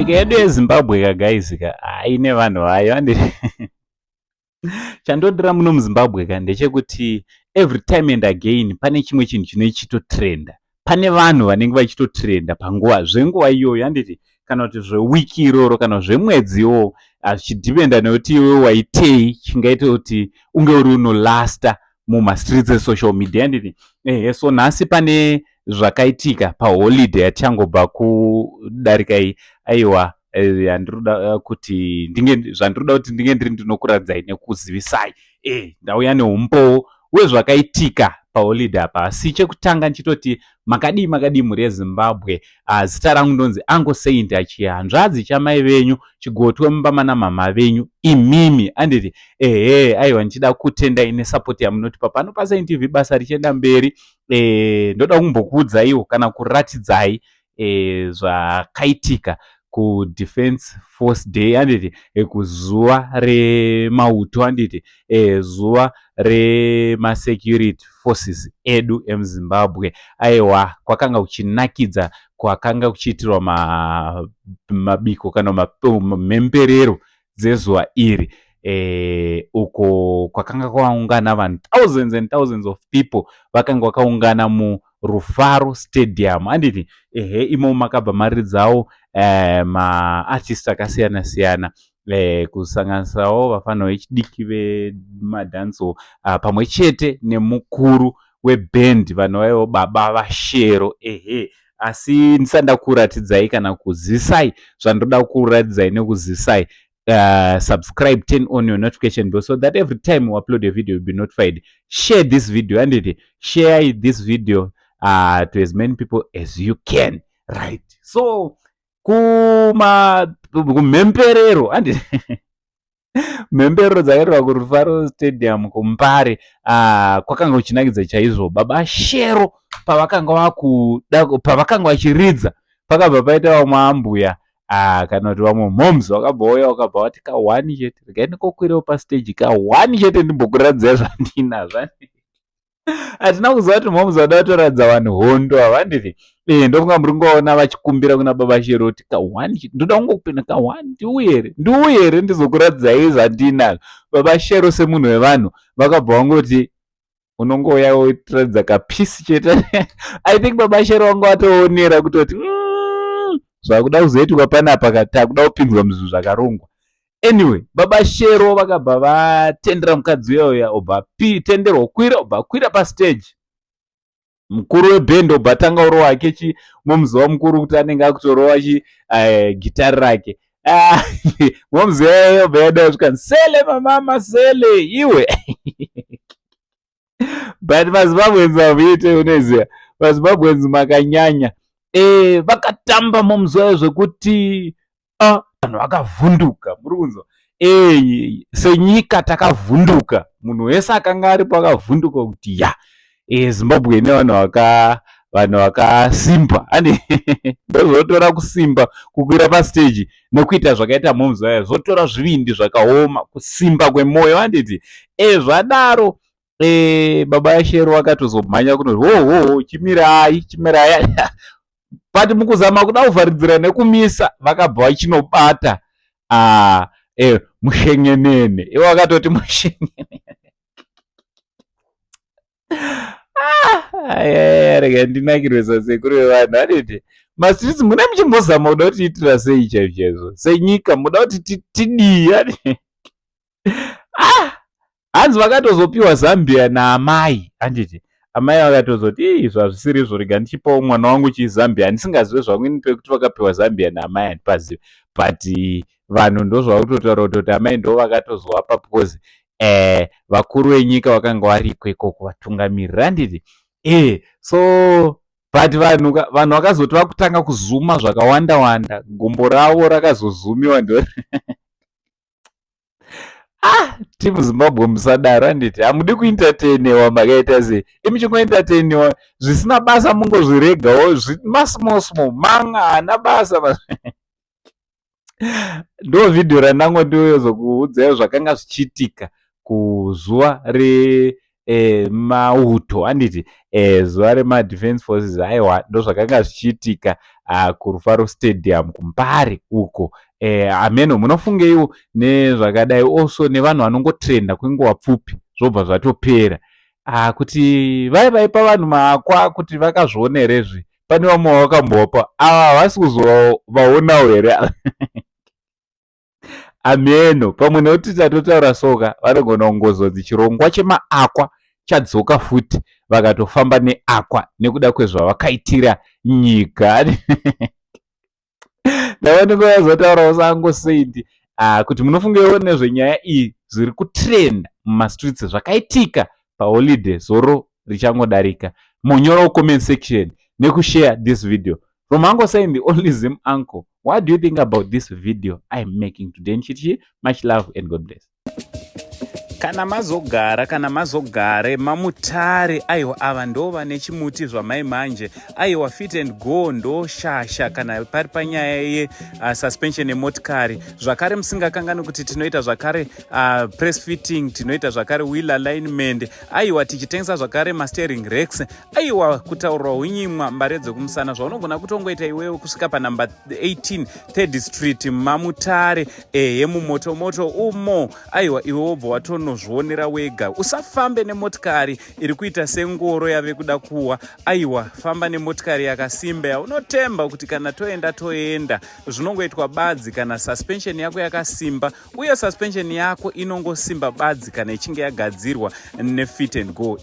Nyika yedu yeZimbabwe ka guys ka, haine vanhu vayo andi. Chandodira muno muZimbabwe ka ndechekuti every time and again pane chimwe chinhu chinenge chichitotrenda. Pane vanhu vanenge vachitotrenda panguva zvenguva iyoyo, handiti? Kana kuti zvewiki iroro kana zvemwedzi iwowo, zvichidhipenda nekuti iwe waitei chingaite kuti unge uri unolasta mumastreets esocial media, handiti? Ehe, so nhasi pane zvakaitika paholiday yatichangobva kudarika iyi. Aiwa, handiroda kuti ndinge zvandinoda kuti ndinge ndiri ndinokuratidzai nekuzivisai. Ndauya neumbowo wezvakaitika paholiday apa. Asi chekutanga ndichitoti makadii, makadii mhuri yeZimbabwe? Zita rangu ndonzi Ango Saint, achihanzvadzi chamai venyu, chigotwe mumba mana mama venyu imimi, anditi? Ehe, aiwa, ndichida kutendai nesupport yamunotipa pano paSaint TV, basa richienda mberi. Ndoda kumbokuudzaiwo kana kuratidzai zvakaitika kuDefense Force Day, handiti? Kuzuva remauto, handiti? Zuva remasecurity forces edu emuZimbabwe. Aiwa, kwakanga kuchinakidza, kwakanga kuchiitirwa mabiko kana mhemberero dzezuva iri, uko kwakanga kwaungana vanhu, thousands and thousands of people vakanga vakaungana muRufaro Stadium, handiti? Ehe, imomo makabva maridzawo maartist akasiyana siyana, kusanganisawo vafana vechidiki vemadancehall, pamwe chete nemukuru webhendi vanovaiwo Baba vaShero. Ehe, asi ndisati ndakuratidzai kana kuzivisai zvandoda kuratidzai nekuzisai, subscribe, turn on your notification bell so that every time we upload a video, you'll be notified. Share this video, handiti? Share this video to as many people as you can, right? So kuma kumhemberero, handiti, mhemberero dzakaitirwa kuRufaro Stadium kuMbare, kwakanga kuchinakidza chaizvo. Baba Shero pavakanga vakuda, pavakanga vachiridza, pakabva paita vamwe ambuya, kana kuti vamwe moms, vakabva vauya, vakabva vati, "Ka1 chete, regai ndikokwirewo pastage ka1 chete, ndimbokuratidzai zvandinazvo." Hatina kuziva kuti moms vada kutoratidza vanhu hondo, havanditi? Ndofunga muri kungoona vachikumbira kuna Baba Shero kuti, "Ka1 chete, ndoda kungopinda ka1, ndiuye here, ndiuye here ndizokuratidzai zvandinazvo?" Baba Shero semunhu wevanhu vakabva vangoti, "Unongouya wotiratidza kapiece chete." I think Baba Shero vanga vatoonera kutoti zvakuda kuzoitwa panapa, takuda kupinzwa muzvinhu zvakarongwa. Anyway, Baba Shero vakabva vatendera mukadzi uya uya, obva tenderwa kukwira, obva kwira pastage. Mukuru webhendi obva tanga urova hake chi momuziva mukuru kuti anenge akutorova chi gitari rake. Momuziva iyoyo obva yada kusvika, "Sele mamama, sele iwe." But maZimbabweans hamuite, unoziva maZimbabweans makanyanya. Vakatamba momuziva zvekuti vanhu vakavhunduka, muri kunzwa? Senyika takavhunduka, munhu wese akanga aripo akavhunduka kuti ya, Zimbabwe ine vanhu vaka vanhu vakasimba ane ndozvotora kusimba kukwira pastage nekuita zvakaita momuzi vayo, zvotora zvivindi zvakaoma, kusimba kwemwoyo, handiti? Zvadaro, Baba Shero vakatozomhanya kunoti, "Hohoho, chimirai, chimirai." But mukuzama kuda kuvharidzira nekumisa, vakabva vachinobata mushengenene. Ivo vakatoti mushengenene. Ah, rega ndinakirwe sasekuru vevanhu, handiti? Mastreets mune muchimbozama kuda kutiitira sei chaizvo chaizvo senyika? Muda kuti tidii? Ah, hanzi vakatozopiwa zambia naamai, handiti? Amai vakatozoti, "Ii, izvo hazvisiri izvo, rega ndichipawo mwana wangu chizambia." Handisingazive zvangu ini pekuti vakapiwa zambia naamai, handipazive, but vanhu ndozvakutotaura kutoti amai ndo vakatozovapa because vakuru venyika vakanga variko ikoko, vatungamiriri, handiti? So but vanhu vakazoti vakutanga kuzuma zvakawanda wanda, gumbo ravo rakazozumiwa. Ndo team Zimbabwe, musadaro, handiti? Hamudi kuentertainewa, makaita sei imi? Chingoentertainiwa zvisina basa, mungozviregawo masmall small manga haana basa. Ndo vhidhiyo randango ndiyozokuudzai zvakanga zvichiitika kuzuva Mauto handiti, zuva remadefense forces. Aiwa, ndozvakanga zvichiitika kuRufaro Stadium kuMbare uko. Ameno munofungeiwo nezvakadai? Also nevanhu vanongotrenda kwenguva pfupi, zvobva zvatopera, kuti vai vaipa vanhu maAqua, kuti vakazviona here? Pane vamwe vakambopa ava, havasi kuzovaonawo here? Ameno, pamwe nekuti tatotaura soka, vanogona kungozonzi chirongwa chemaAqua chadzoka futi, vakatofamba neAqua nekuda kwezvavakaitira nyika. Ndavanenge vazotaurawo sango sendi kuti munofungewo nezvenyaya iyi, zviri kutrenda mumastreets, zvakaitika paholiday zoro richangodarika. Munyorawo comment section nekushare this video. From Uncle Saint, the only Zim uncle, what do you think about this video I'm making today? Nchichi, much love and God bless. Kana mazogara, kana mazogare maMutare, aiwa, ava ndo vane chimuti zvamai manje. Aiwa, Fit and Go ndo shasha kana pari panyaya yesuspension yemotikari. Zvakare musingakangani kuti tinoita zvakare press fitting, tinoita zvakare wheel alignment. Aiwa, tichitengesa zvakare masteering racks. Aiwa, kutaurwa unyimwa mbare dzekumusana, zvaunogona kutongoita iwewe kusvika panumber 18 Third Street maMutare, ehe, mumotomoto umo. Aiwa, iwe wobva watonozvionera wega. Usafambe nemotikari iri kuita sengoro yave kuda kuwa. Aiwa, famba nemotikari yakasimba yaunotemba kuti kana toenda toenda. Zvinongoitwa badzi kana suspension yako yakasimba, uye suspension yako inongosimba badzi kana ichinge yagadzirwa neFit and Go.